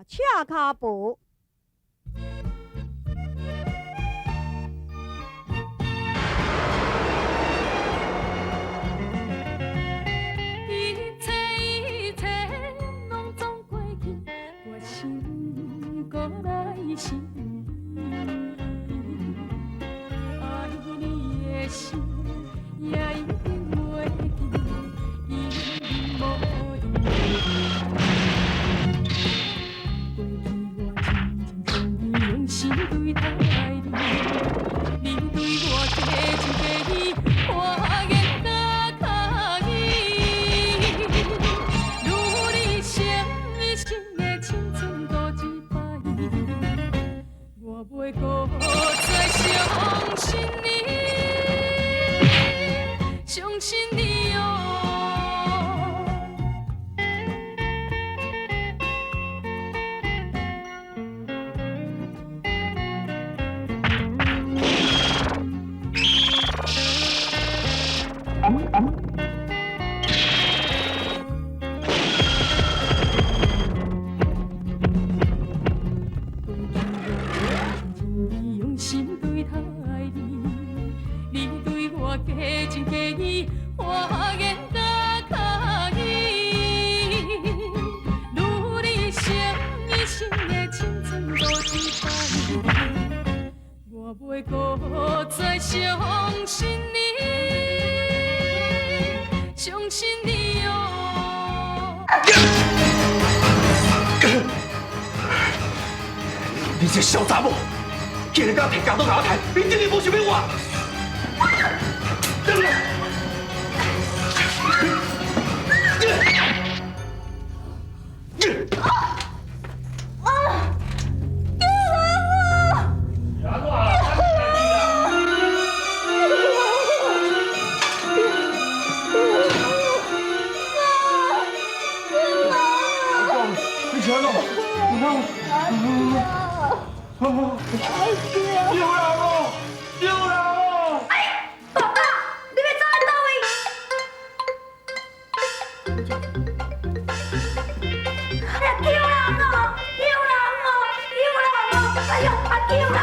赤跤步。一切一切攏總過去，我心閣來想你，愛你的心也一定袂記，因無用。過去我真情真意用心對待你，你對我假情假意，我願甲卡伊。如你心心的青春搁一擺，我袂閣再相信你，相信你哦。過去我真情真意用心對待你，你對我假情假意，我願甲卡伊。如你心心的青春搁一擺，我袂閣再相信你，相信你哦。你這小查某，竟然敢提鉸刀共我刣，你真的無想欲活？對不對？你是按怎？有人哦，有人哦！爸爸，你欲走去佗位？哎呀，救人哦！救人哦！救人哦！哎呦，啊救人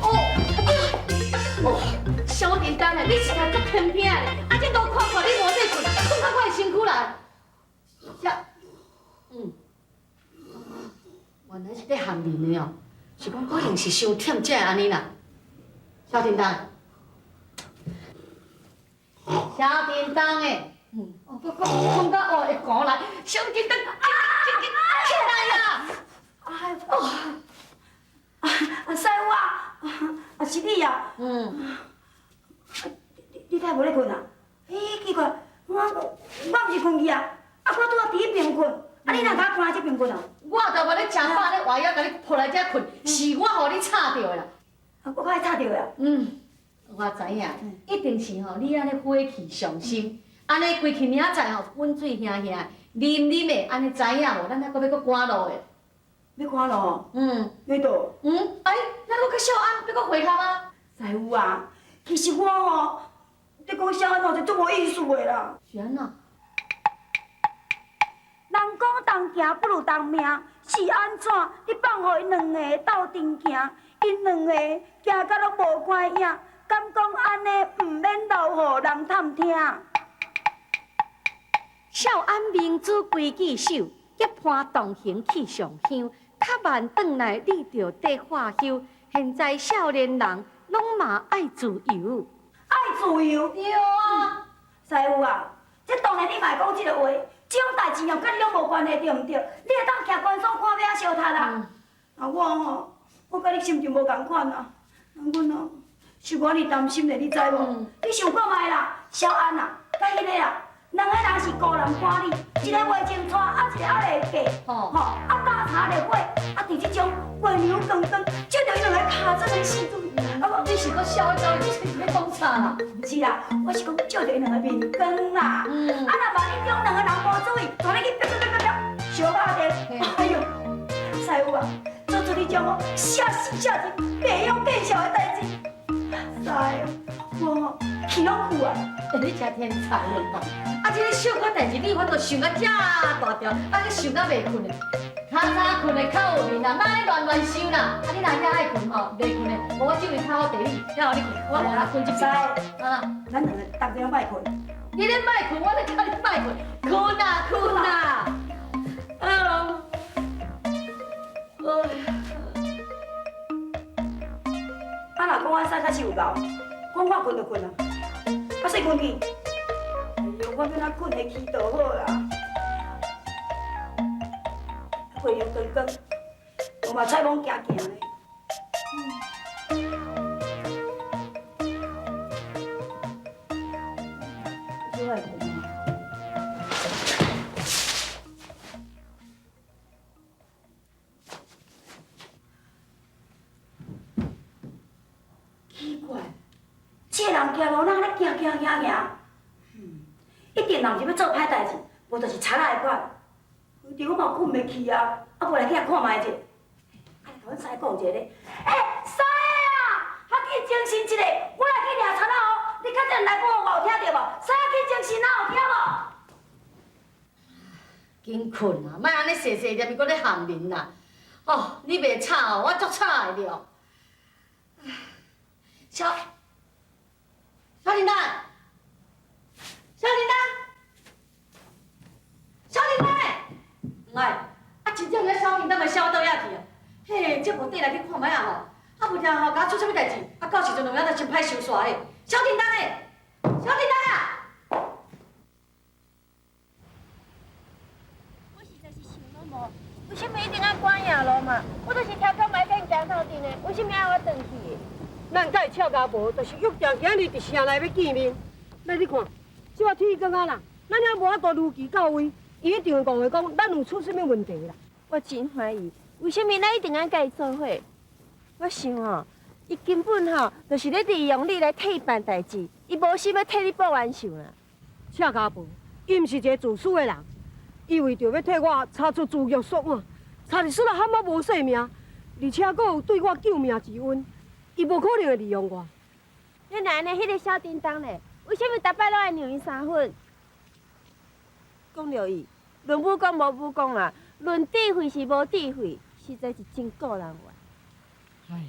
哦！哦，小叮當啊，你實在足偏偏的，啊這路看看你無咧睏，睏到我的身軀來。小，原來是咧含面的哦，是講可能是傷忝才會按呢啦。小叮當，小叮當的，哦，閣閣睏到哦會寒來，小叮當，啊，起來啊！哎哦，啊師傅啊，啊是你啊？你敢無咧睏啊？咦，奇怪，我毋是睏去啊，啊我拄仔佇彼邊睏，啊你哪敢搬來這邊睏啊？我就無咧食飽咧，活猶共你抱來遮睏，是我予你吵著的啦。啊，我予你吵著的啊？嗯，我知影，一定是吼你按呢火氣上心，按呢規氣明仔載吼滾水兄兄，啉啉的，按呢知影無？咱還閣欲閣趕路的。欲趕路？嗯。欲佗？嗯，哎，咱閣去小安，欲閣會合啊？師傅啊，其實我吼，你講小安吼就足無意思的啦。是按怎？人講同行不如同命，是按怎？你放予𪜶兩个鬥陣行，𪜶兩个行甲攏無關影，敢講按呢毋免留予人探聽？少安明珠規矩守，結伴同行去上香，較慢轉來你著得化休。現在少年人攏嘛愛自由，愛自由？對啊，師傅啊，這當然你嘛會講這个話。這種代誌哦，佮你攏無關係，對毋對？你會當徛關所看欲仔相殺啊？啊，我吼，我佮你心情無仝款啊。阮哦，是我爾擔心咧，你知無？你想看覓啦，小安啊，佮彼个啦，兩个人是孤男寡女，一个袂清娶，啊一个猶未嫁，吼，啊打柴烈火，啊佇這種月娘光光，照著𪜶兩個尻川的時陣，啊無，你是閣笑彼你是欲講啥啦？毋是啦，我是講照著𪜶兩个面光啦。啊，若萬一中兩個人無注意，帶你去啪啪啪啪啪相拍著，哎喲，師傅啊，做出這種哦嚇死嚇人、袂曉見笑的代誌，師傅，我氣攏去啊！你真天才哦！啊，這个小可代誌，你法度想甲遮大條，啊，閣想甲袂睏的。較啦，莫按呢亂亂想啦。啊，你若遐愛睏吼，袂睏的，無我這位較好地你，遐予你睏，我換來睏這邊。啊，咱兩个逐个拢莫睏。你咧莫睏，我咧教你莫睏，睏啦睏啦。啊！啊，若讲阮师较实有够，讲我睏就睏啊，啊，说睏去。哎哟，我欲怎睏会去就好啦。过凉光光，我嘛菜罔行行咧。小爱睏啊。奇怪，这个人行路哪按呢行行行行？一定人是欲做歹代志，无就是贼仔的款。反正我嘛睏袂去啊，啊无来去遐看觅者。啊，来共阮师讲一下咧。欸，师啊，较紧精神一下，我来去掠贼仔哦。你较阵来讲我有听著无？师去精神啊，有听无？紧睏啊，莫按呢细细念，伊阁咧喊面啦。哦，你袂吵哦，我足吵的了。小小叮当，小叮当，小叮当，唔爱，啊，真正个小叮当嘛痟倒遐去啊？嘿，这无缀来去看觅啊吼，啊无听吼，共出啥物代志？啊，到时阵有影就真歹收煞咧。小叮当欸，小叮当啊！我实在是想拢无，为啥物一定爱赶夜路嘛？我就是听讲莫去因江头镇的，为啥物爱我转去？咱佮伊俏家婆，就是约定今日伫城内欲见面。那你看，这摆天光啊啦，咱犹无法度如期到位，伊一定会误会讲咱有出啥物问题啦。我真怀疑，为啥物咱一定爱佮伊做伙？我想哦，伊根本吼就是咧利用你来替伊办代志，伊无心欲替你报冤仇啦。赤家婆，伊毋是一个自私的人，伊为著欲替我查出朱玉说案，差一丝仔喊仔无性命，而且阁有对我救命之恩，伊无可能会利用我。你若按呢，彼个小叮当咧，为啥物逐摆拢爱让伊三分？讲著伊，论武功无武功啦，论智慧是无智慧，实在是真顾人话。哎呀，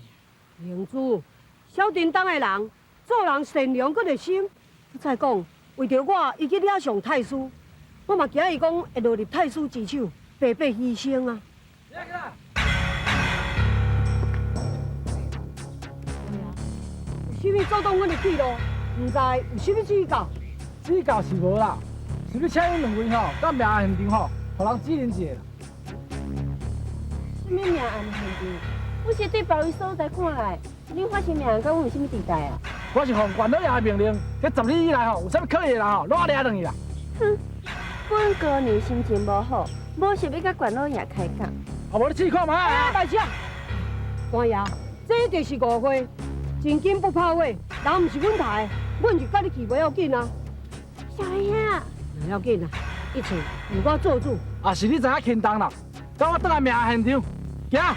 明珠，小叮当的人，做人善良阁热心。再讲，为著我，伊去惹上太师，我嘛惊伊讲会落入太师之手，白白牺牲啊！有啥物阻挡阮的去路？毋知有啥物指教？指教是无啦，是欲请恁两位吼到命案现场吼，予人指认一下啦。啥物命案现场？我是对别位所在看来，你发生命案，佮阮有啥物地带啊？我是奉关老爷的命令，这10日以内吼，有啥物可疑的人吼，拢爱掠转去啦。哼，本姑娘心情无好，无想欲佮关老爷开讲。啊，无你试看觅啊！大姐，官爷，这一定是误会，真金不怕火，人毋是阮刣的，阮就佮你去袂要紧啊。小兄，袂要紧啊，一切由我做主。啊，是你知影轻重啦，佮我转来命案现场，行。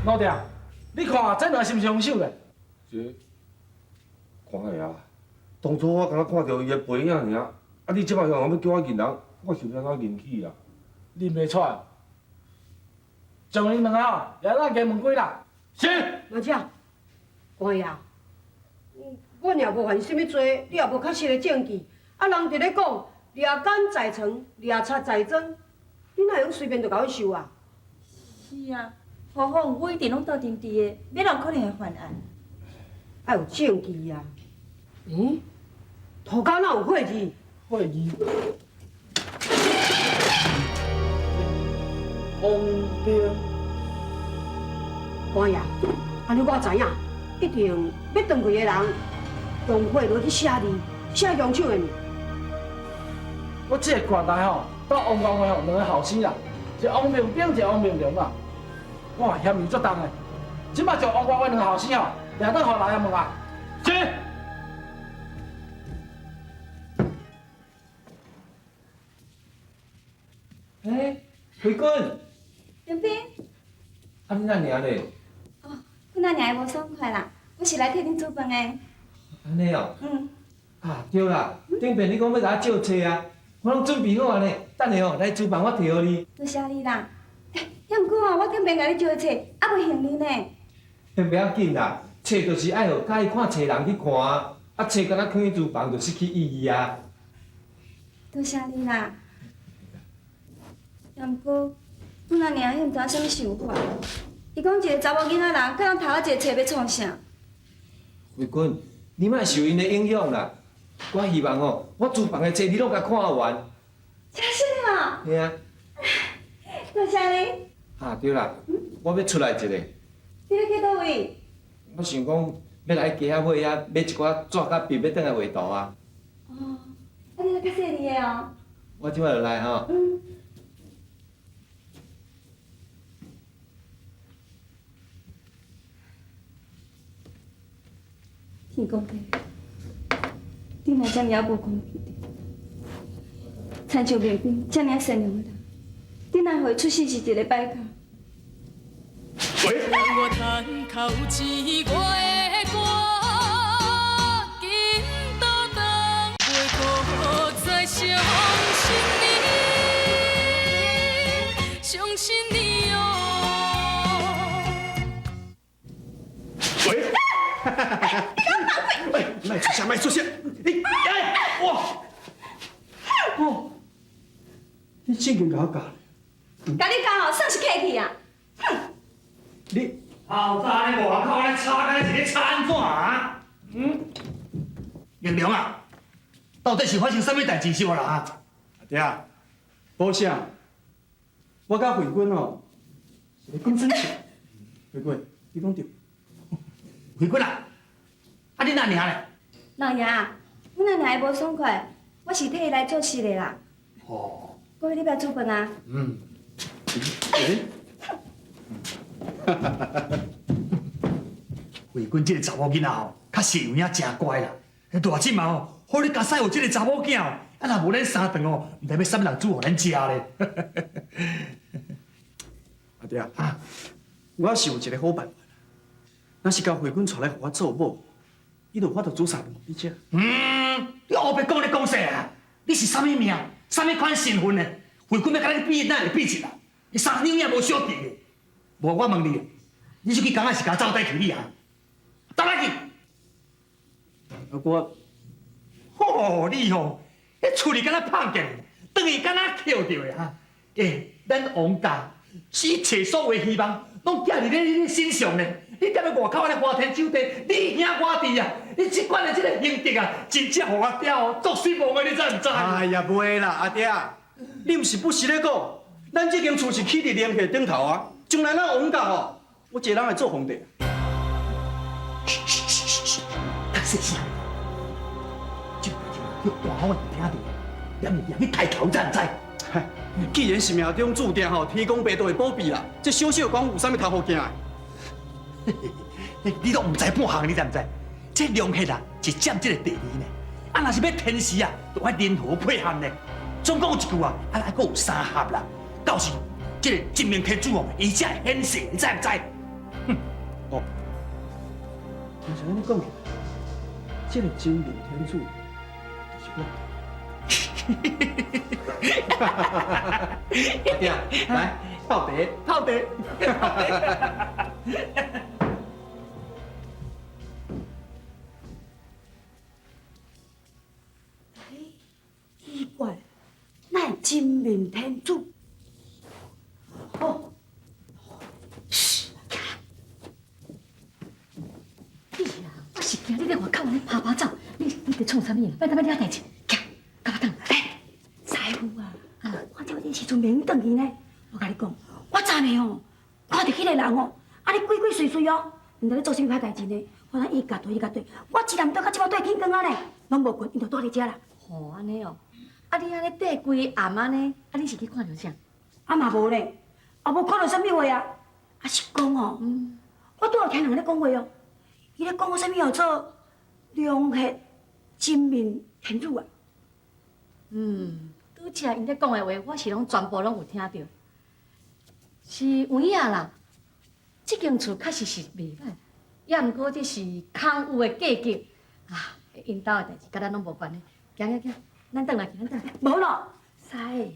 老弟，你看这两个是毋是凶手咧？这看下啊，当初我敢若看著伊的背影尔，啊，你这摆向欲叫我认人，我是欲按怎认起啊？认袂出来，将𪜶两个吼，掠咱加问几啦。是。马姐，官爷，阮也无犯啥物罪，你也无确实的证据，啊，人伫咧讲，掠奸在床，掠贼在庄，你哪会用随便就共阮收啊？是啊，何况我一直拢斗阵伫的，欲怎可能会犯案？爱有证据啊！咦，涂跤哪有血字？血字。王兵。官爷，按呢我知影，一定欲断开的人用血落去写字，写凶手的名。我这个县内吼，斗王公的吼两个后生啦，一个王明兵，一个王明龙啦。我嫌疑足重的，这摆将王国伟两个后生吼，掠转予老爷问啊。是。欸，慧君。冰冰。啊，你哪尔咧？哦，阮阿娘会无爽快啦，我是来替恁煮饭的。按呢哦。嗯。啊，对啦，顶摆你讲欲共我借册啊，我攏準備好啊呢，等下吼來廚房我提予你。多謝你啦。欸，猶毋過哦，我頂邊共你借冊，猶未還你呢。袂要緊啦，冊就是愛予佮意看冊人去看，啊冊敢若囥佇廚房就失去意義啊。多謝你啦。猶毋過，阮阿娘伊毋知影啥物想法，伊講一個查某囡仔人，佮人偷我一個冊欲創啥？慧君，你莫受𪜶的影響啦。我希望吼，我廚房的冊你攏共看完。真實哦。嘿啊。多謝你。啊對啦，我欲出來一下。你欲去佗位？我想講欲來街仔尾遐買一寡紙佮筆，欲轉來畫圖啊。哦，啊你來較細膩的哦。我這擺就來吼。嗯。天公伯，你若遮爾仔無公平，親像明彬遮爾仔善良的人，你哪會予伊出世是一個敗家？我趁口錢，我會趕緊倒轉，袂閣再相信你，相信你哦。喂，喂，莫出聲，莫出聲，你哎，哇，哦，你正經共我教，共你教吼，算是客氣啊！哼！你透早咧外口咧吵，敢若是咧吵按怎啊？嗯？明良啊，到底是發生啥物代誌是無啦？阿爹啊，無啥，我佮慧君哦，是咧講真笑。慧君，你講對。慧君啊，啊恁阿娘咧？老爺，阮阿娘伊無爽快，我是替伊來做事的啦。哦。各位，你欲煮飯啊？嗯。欸？慧君這個查某囡仔吼，確實有影誠乖啦。大這嘛吼，好你家使有這個查某囝哦，啊若無咱三頓哦，毋知欲啥物人煮予咱食咧。阿爹啊，我是有一個好辦法。若是共慧君娶來予我做某，伊就有法度煮三頓予你食。嗯，你烏白講咧講啥啊？你是啥物命？啥物款身份呢？慧君欲共你比，哪會比一啊？伊三兩也無小弟的。無，我問你，你出去工仔是共走佗去你啊？倒來去。啊我，吼你吼，彼厝裡敢若胖起來，轉去敢若抾著的哈？欸，咱王家一切所有的希望，攏寄佇咧你身上呢。你踮咧外口按呢花天酒地，你兄我弟啊，你這款的這個行徑啊，真正予我聽哦，足失望的，你知毋知？哎呀，袂啦，阿爹，你毋是不時咧講，咱這間厝是起佇龍血頂頭啊，將來咱王家吼，我一個人會做皇帝。較細聲，這叫大風會聽著，連入去開口，知毋知？既然是命中注定吼，天公伯都會保庇啦。這小小官有啥物通好驚的？你都毋知半項，你知毋知？這龍血啊，是佔這個地利呢。啊，若是欲天時啊，就愛人和配合呢。總講一句啊，啊，還閣有三合啦。到時這個真命天子哦，伊才會顯示，你知毋知？哼，哦，若是按呢講起來，這個真命天子就是我。阿爹，來泡茶，泡茶。奇怪，哪會真命天子？哦，噓，你啊，我是驚你咧外口按呢趴趴走，你佇創啥物？莫當欲惹代誌，行，共我轉來。師傅啊，我這陣時陣袂用轉去呢。我共你講，我昨暝哦，看著彼個人哦，按呢鬼鬼祟祟哦，毋知咧做啥物歹代誌呢。我伊共對伊共對，我一暗到這擺對天光啊呢，攏無睏，𪜶就蹛佇遮啦。吼，按呢哦，啊你按呢綴規暗按呢，啊你是去看著啥？啊嘛無咧，也無看著啥物話啊。啊是講哦，我拄有聽人咧講話哦，伊咧講啥物叫做龍血真面天子啊。嗯，拄才𪜶咧講的話，我是攏全部攏有聽著，是有影啦。這間厝確實是袂歹，也毋過這是空有的計較啊，𪜶兜的代誌，佮咱攏無關係。行行行，咱轉來去，咱轉來。無咯，師，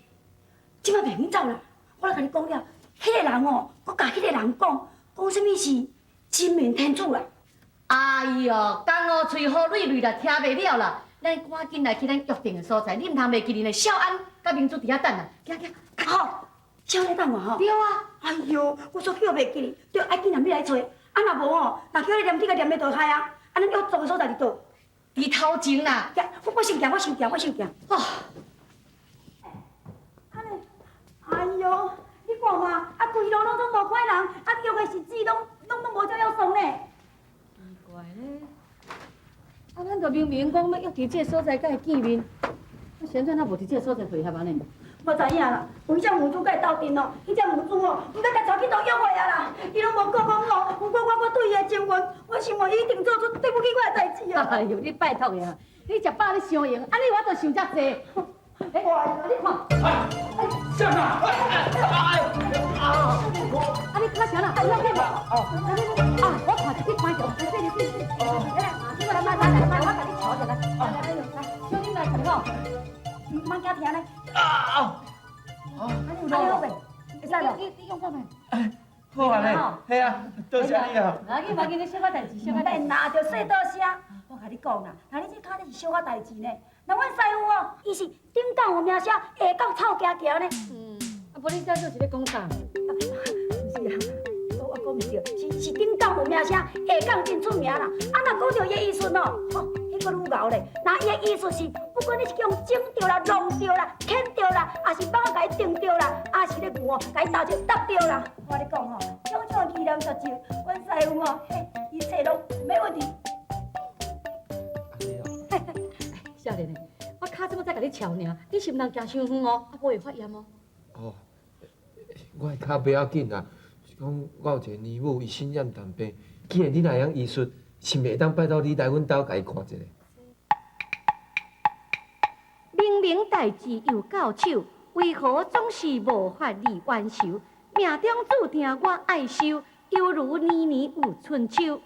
這擺袂用走啦。我來共你講了，彼个人哦，閣共彼个人講，講啥物是真命天子啦。哎喲，江湖喙好累累啦，聽袂了啦。咱趕緊來去咱約定的所在，你毋通袂記得呢。小安佮明珠佇遐等啊，行行。好，小安咧等我吼。對啊。哎喲，我煞叫袂記哩，對，愛緊來欲來揣。啊，若無吼，若叫你念這個念的就害啊。啊，咱約做的所在佇佗？佇頭前啦。我先行，我先行，我先行。哦。哎喲，你看嘛，啊，規路攏總無看人，啊，約的日子攏無照樣送呢。奇怪咧，啊，咱就明明講欲約佇這个所在佮伊見面，啊，是按怎啊無佇這个所在會合按呢？我知影啦，有彼隻母豬佮伊鬥陣哦，彼隻母豬哦，毋知共帶去佗約會啊啦，伊攏無顧講哦，毋過我對伊的情緣，我想哦，伊一定做出對不起我的代誌啊。哎喲，你拜託的啊，你食飽你傷閒，按呢我就想遮濟。哎，你看，哎，啥啊？啊，你卡啥啦？啊，我看一去看者，来，这里，这里，来，来，来，来，来，我共你瞧者来，来，来，来，小玲来，好。毋通惊疼呢。啊啊！啊，你有好袂？會使無？你用看覓？好啊咧，嘿啊，多謝你啊。無要緊，無要緊，你小可代誌，小可代誌。免啦，著細多聲。我共你講啦，若你這跤你是小可代誌呢，若阮師傅哦，伊是頂港有名聲，下港臭行行呢。嗯，啊，無你這做是咧講啥？毋是啊，我講毋對，是頂港有名聲，下港真出名啦。啊，若講著伊的醫術哦，吼，彼閣愈𠢕咧。若伊的醫術是，不管你是用整著啦、弄著啦、牽著啦，抑是蠓仔共伊定著啦，抑是咧牛哦，共伊搭就搭著啦。我共你講吼，種種疑難雜症，阮師傅吼，嘿，一切攏沒問題。少年的，我跤這麼才共你撨爾，你是毋通行傷遠哦，啊，無會發炎哦。哦，我的跤袂要緊啦，是講我有一个姨母，伊身染重病，既然你若會曉醫術，是毋是會當拜託你來阮兜共伊看一下？明明代誌又到手，為何總是無法離冤仇？命中注定我愛受，猶如年年有春秋。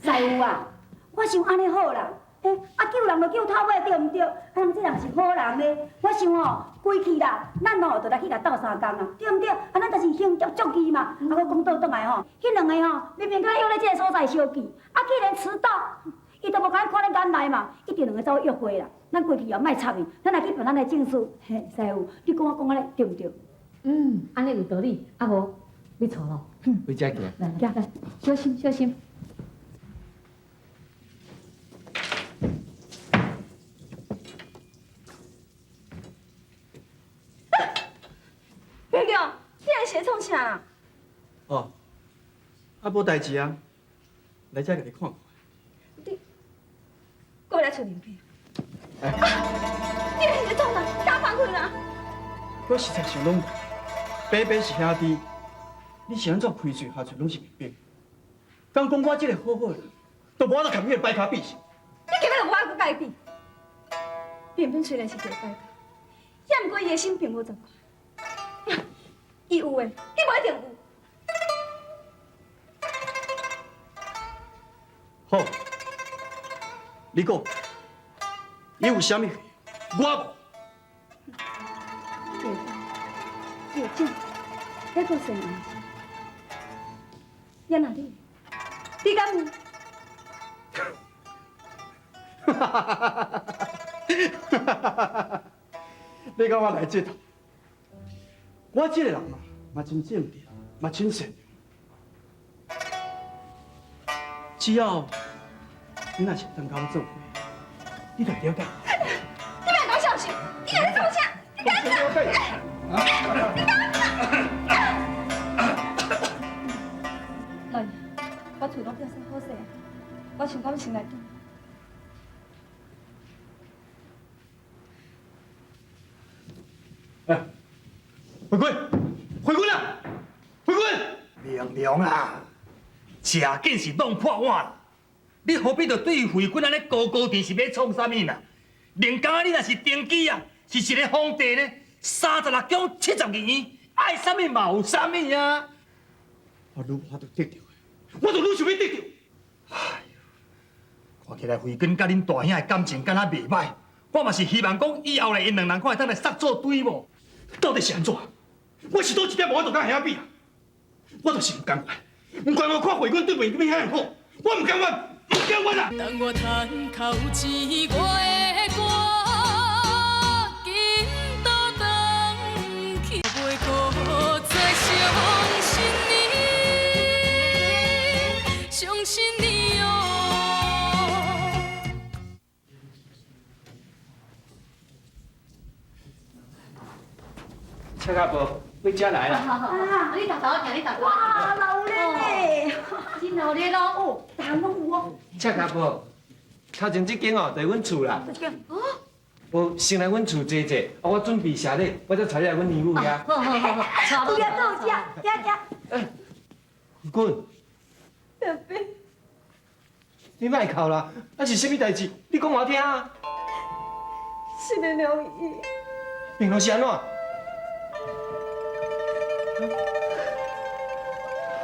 師傅啊，我想按呢好啦。欸，啊救人就救頭尾對毋對？啊，人這人是好人咧，我想吼，規氣啦，咱吼就來去共鬥相共啊，對毋對？啊，咱就是行足足義嘛。啊，閣講倒轉來吼，彼兩個吼，明明敢約咧這个所在相見，啊，既然遲到，伊就無共咱看咧眼內嘛，一定兩个走約會啦。咱規氣也莫插伊，咱來去辦咱的正事。嘿，師傅，你講我講按呢對毋對？嗯，按呢有道理。啊無，你錯咯。回家行。來，來，來，小心小心。白强，你按是咧創啥啦？哦，啊無代誌啊，來遮共你看看。你，閣欲來揣明平？啊！你按是咧創啥？敢放開啦！我實在想攏，白白是兄弟，你是按怎開喙下喙攏是明平？敢講我這个好好的人，都無法度共你的擺跤比是？你根本就無法度佮伊比。明平雖然是一個敗家，也毋過伊的心並無十塊。伊有的，你無一定有。好，你講，伊有啥物？我無。對，有種，彼個善良。也若你，你敢有？你共我來這套，我這個人啊，嘛真正直，嘛真善良。只要你若是會當共我做伙，你就了解。你莫講笑死，你按咧創啥？你敢了解？你敢？老爺，我厝攏變煞好勢啊，我想講先來轉。哎，慧君，慧君啊，慧君！明良啊，食緊是弄破碗啦，你何必就對慧君按呢高高甜是欲創啥物啦？連敢你若是登基啊，是一个皇帝呢，36宮72院，愛啥物嘛有啥物啊！我愈法度得著的，我就愈想欲得著。哎喲，看起來慧君佮恁大兄的感情敢若袂䆀，我嘛是希望講以後來𪜶兩人看會當來殺做對無？到底是按怎？我是佗一點無法度佮兄比啊！我就是毋甘願，毋甘願看慧君對明彬遐爾好，我毋甘願，毋甘願啊！當我趁口錢，我會趕緊倒轉去，袂閣再相信你，相信你哦。蔡阿婆，要遮來啦！好好好，你沓沓仔行，你沓沓。哇，老熱咧！真鬧熱咯！哦，逐項攏有哦。赤阿婆，頭前這間哦，就是阮厝啦。這間。哦。無，先來阮厝坐坐，啊，我準備謝禮，我才帶你來阮姨母遐。好好好好，有遐都有食，食食。哎，君。爸爸。你莫哭啦，啊是啥物代誌？你講我聽啊。是明良伊。明良是按怎？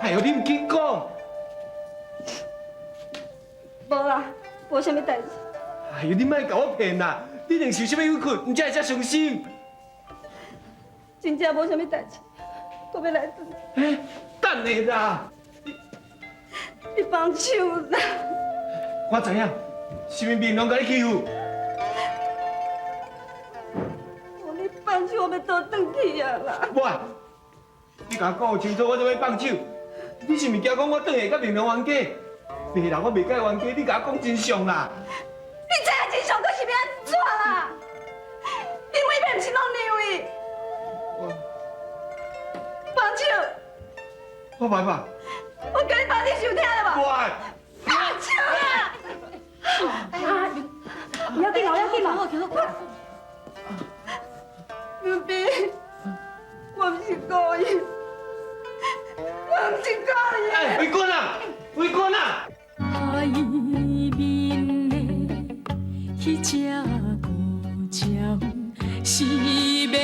哎喲，你毋緊講。無啦，無啥物代誌。哎喲，你莫共我騙啦！你一定受啥物委屈，毋才會遮傷心。真正無啥物代誌，閣欲來轉。欸，等下啦！你放手啦！我知影，是毋是明龍共你欺負？無你放手，我欲倒轉去啊啦！我，你共我講清楚，我才欲放手。你是毋是驚講我轉去佮明龍冤家？別人我袂佮伊冤家，你共我講真相啦！你知影真相，閣是欲按怎啦？你每擺毋是攏讓伊放手？我袂放。我共你放，你想聽了無？我放手啦！不要緊啦，不要緊啦！明彬，我毋是故意，我毋是故意。哎，慧君啊，慧君啊！海面的彼隻孤鳥，是欲飛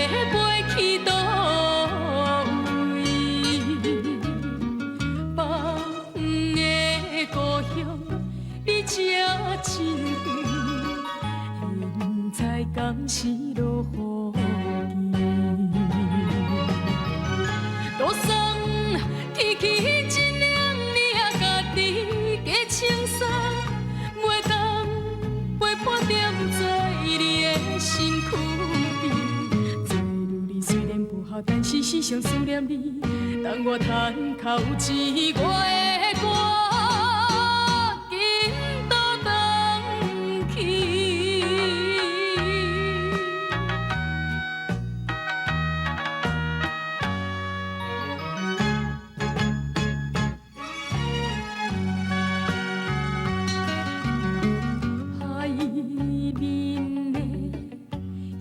去佗位？放的故鄉離這真遠，現在敢是落雨季？多送天氣真涼，你也家己加穿衫，袂當陪伴踮在你的身軀邊。做女人雖然不好，但是時常思念你。當我趁口錢，我會趕緊倒轉去。海面的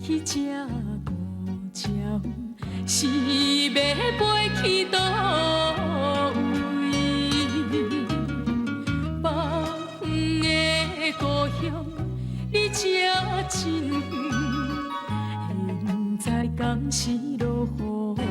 彼隻孤鳥，是欲飛去佗位？放的故鄉離這真遠，現在敢是落雨季？